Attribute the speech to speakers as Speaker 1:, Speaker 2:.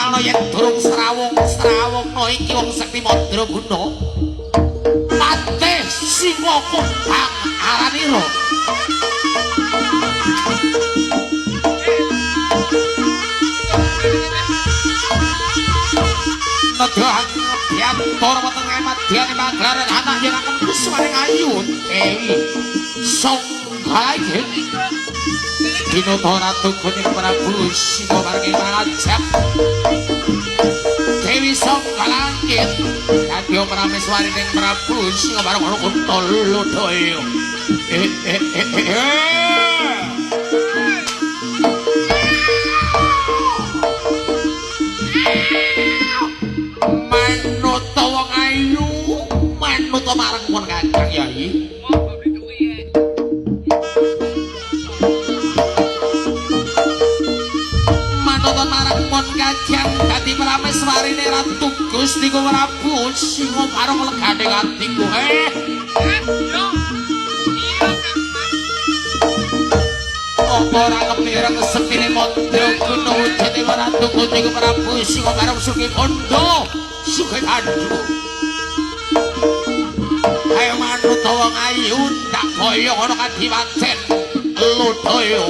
Speaker 1: Rakalna yen durung srawung-srawungna iki wong sekti Mandraguna. Patih Singa Kondang aranira. Nedhang biantara wonten ing madyane pagelaran anak yen akan kusmaning ayu Dewi Sanggalangit. Dinata Ratu Guning Prabu Singa marang pangajap Dewi Sanggalangit dadi prameswari ning Prabu Singa marang ana kutha Lodaya. Eh eh eh eh. Manut wong ayu, manut marang pun Kakang Yai. Manut marang pun Kakang dadi prameswarine Ratu Gusti Prabu Singa pareng legane atiku. Apa ora kepireng sepine Mandraguna wujude Ratu Gusti Prabu Singa pareng sugih bondo, sugih kandu. Ayo manut wong ayu tak boyong ana kadipaten Lodaya.